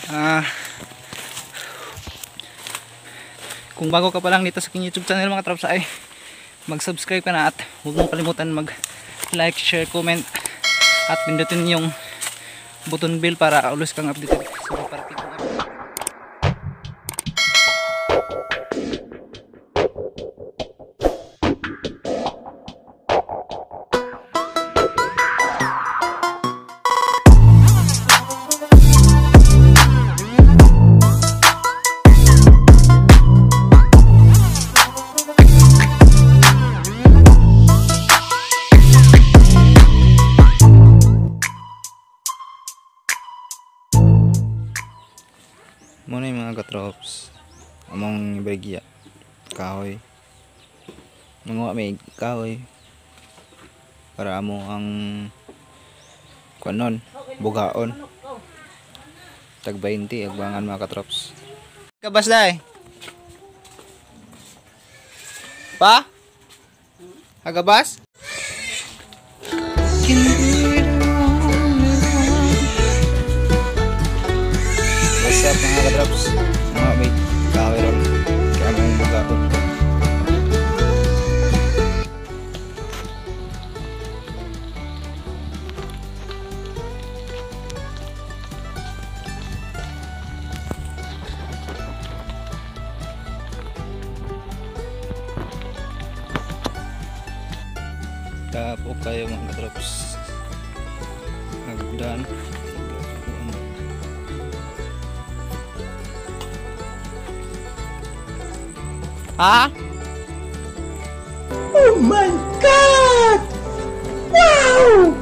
Kung bago ka pa lang dito sa aking YouTube channel mga katrops ay mag-subscribe ka na at huwag mong kalimutan mag-like, share, comment at pindutin yung button bell para always kang updated sa so, parating kong update. Muna yung mga katrops, among ibaligya kahoy, manguha may kahoy para amo ang kuanon bugaon tag 20 agbangan mga katrops. Kabas dai pa agabas. What's up mga katrops, mga may kahoy ron kaya mong bugaon. Kapo kayo mga katrops, nagdan. Ha? Oh my God! Wow!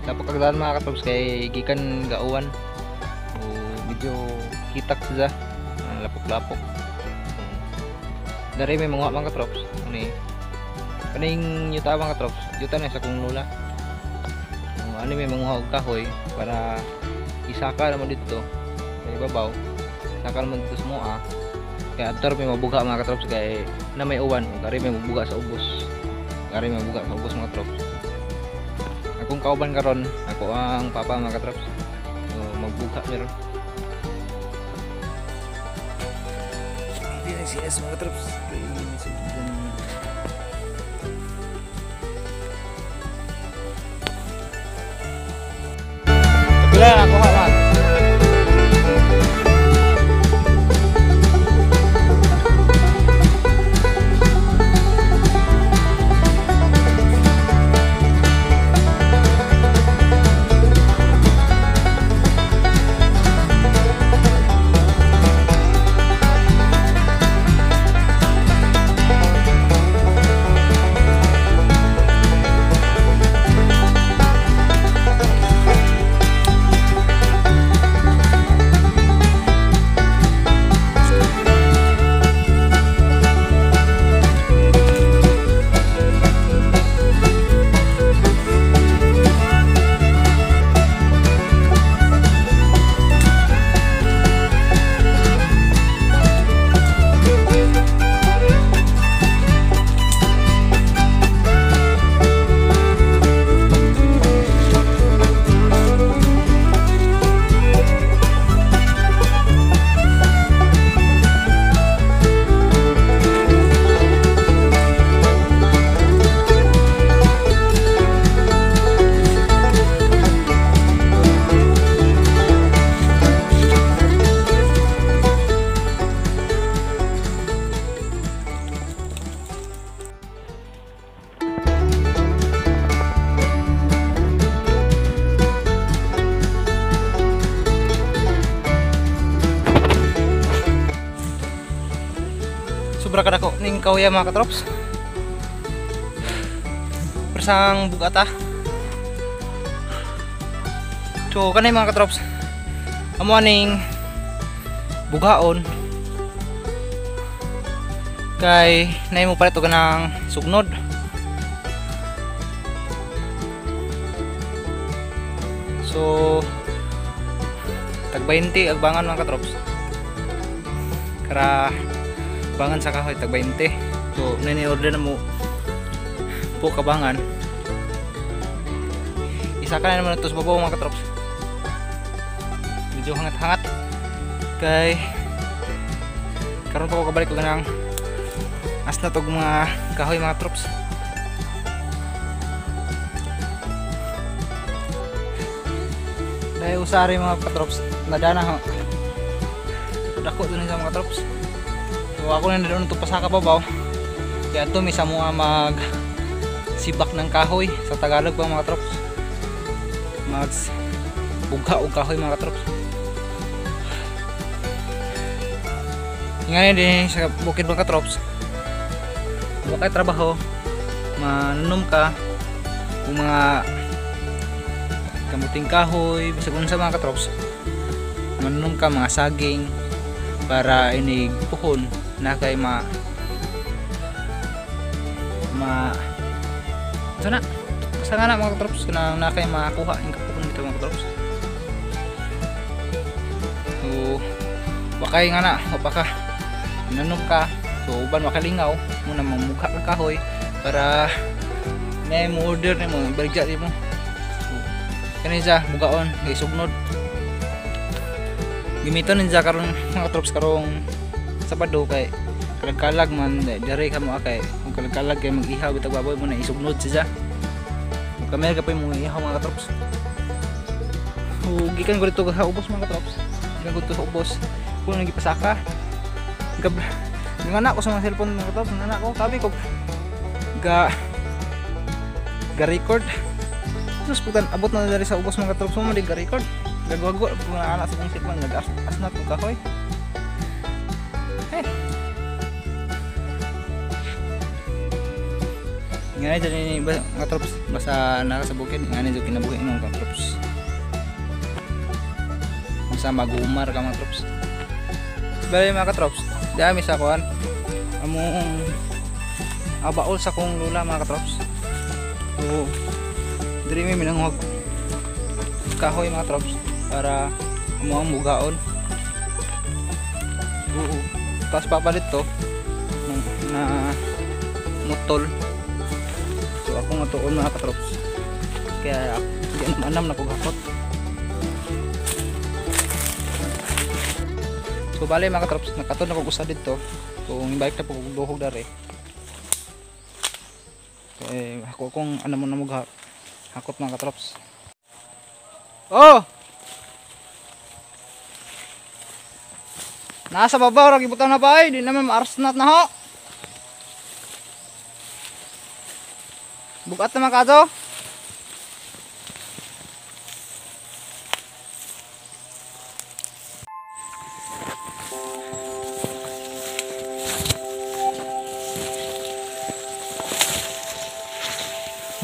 Napakagdaan mga katrops kay gikan gauwan. O, medyo kitak siya, lapok-lapok. Dari may mga mga katrops. Ani kaning yuta mga katrops, yuta na sa kong lola. Ani may manguha og kahoy para isaka naman dito sa ibabaw. Isaka naman dito sa mua. Kaya adtor may mabuga mga katrops kay na may uwan ug ari may mabuga sa ubos. Ari may mabuga sa ubos mga katrops. Akong kauban karon, ako ang papa mga katrops. So, magbuga meron. Hindi na CS mga katrops. Kay sugdan. Pila na kuha man. Sobra ka dako ning kahoya mga katrops. Persang bugata. So kanay mga katrops, amo aning bugaon kay nay mo palit og kanang sugnod. So tag 20 agbangan mga katrops. Kara bangan sa kahoy tag 20. So nini order na mo po kabangan. Isa ka na naman ito sa babaw mga katrops. Medyo hangat-hangat kay karon pa ko kabalik og nang asnat og mga kahoy mga troops. Dahil usari mga katrops, nadana ho. Dako dun sa mga troops. So ako na doon ito pasaka babaw. Kaya ito may samua mag sibak ng kahoy sa Tagalog pa mga troops. Mag bugha og kahoy mga troops. Ngayon din sa bukid mga katrops. Kung kay trabaho, manunom ka kung mga kamuting kahoy, bisag unsa mga katrops, manunom ka mga saging para inig puhon na kay ma so na basta nga na mga katrops na kay makuha yung kapuhon dito mga katrops. So wakay nga na o baka nanom ka, so uban makalingaw muna mamugha ka kahoy para na mo order nimo ibaligya nimo. So kani siya bugaon kay sugnod. Gimiton ninja karon mga troops karong Sabado kay kalag-kalag man diri ka mo kay kung kalag-kalag kay mag-ihaw bitag baboy mo na isugnod siya. Kung kamera ka pa mo ihaw mga troops. Gikan ko dito sa ubos mga troops. Gikan ko dito sa ubos. Kung nagipasaka. Gab ngana ko sa mga cellphone mga troops, ngana ko kabi ko ga record. Terus putan abot na diri sa ubos mga troops mo di ga record. Gagwago mga anak sa kong cellphone nag-asnat og kahoy. Eh. Ngani dyan ni mga troops basta naka sa bukid ngani jud kinabuhi mga troops. Basta magumar ka mga troops. Bale mga katrops, dami sa kuan. Among abaol sa kong lula mga katrops. So diri mi minanghog kahoy mga trops para amo ang bugaon. Oo. Tapos papalit to na mutol. So ako nga tuon mga katrops. Kaya di anam na kughakot. So bale mga katrops, nakatun na kog usa didto. Kung ibalik na po kog duhog dere. Eh ako kung ano mo na mo hakot mga katrops. Oh! Nasa babaw ra gibutang na ba ay, di naman maarsnat na ho. Bugat naman kato.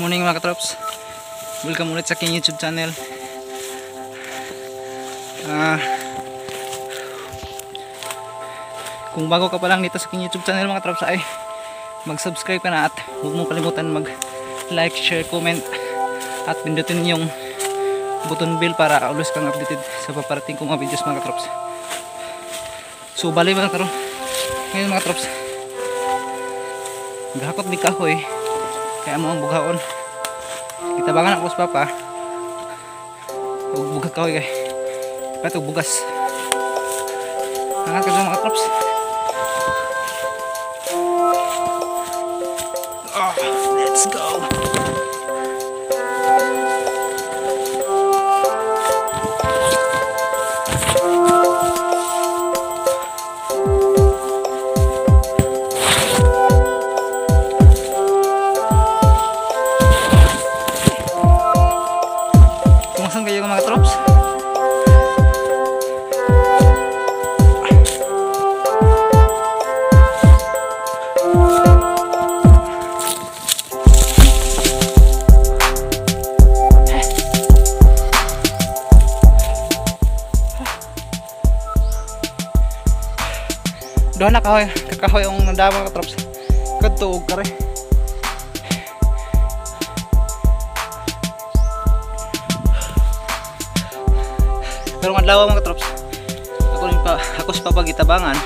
Morning mga katrops. Welcome ulit sa aking YouTube channel. Kung bago ka pa lang dito sa aking YouTube channel mga katrops ay mag-subscribe ka na at huwag mong kalimutan mag-like, share, comment at pindutin yung button bell para always kang updated sa paparating kong mga videos mga katrops. So bali mga katrops, ngayon mga katrops, naghakot di kahoy kaya mo ang bughaon. Kitabangan ako sa papa ug bugha kahoy kay patog bugas. Hangat ka mga katrops. Oh, let's go. Kumusta kayo mga katrops? Duha na kahoy, kakahoy ang nandama mga katrops. Kadto og kare. Pero adlaw mga katrops, ako rin pa ako sa papagitabangan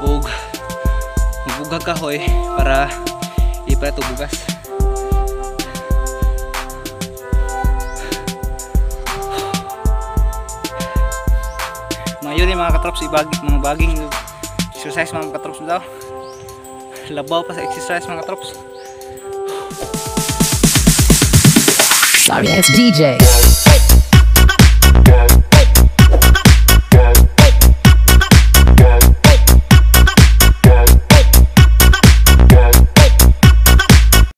og magbugag kahoy para ipato bugas. Maayo ni, mga katrops, ibagi mga baging exercise, mga katrops daw. Labaw pa sa exercise, mga katrops. Sorry ass DJ.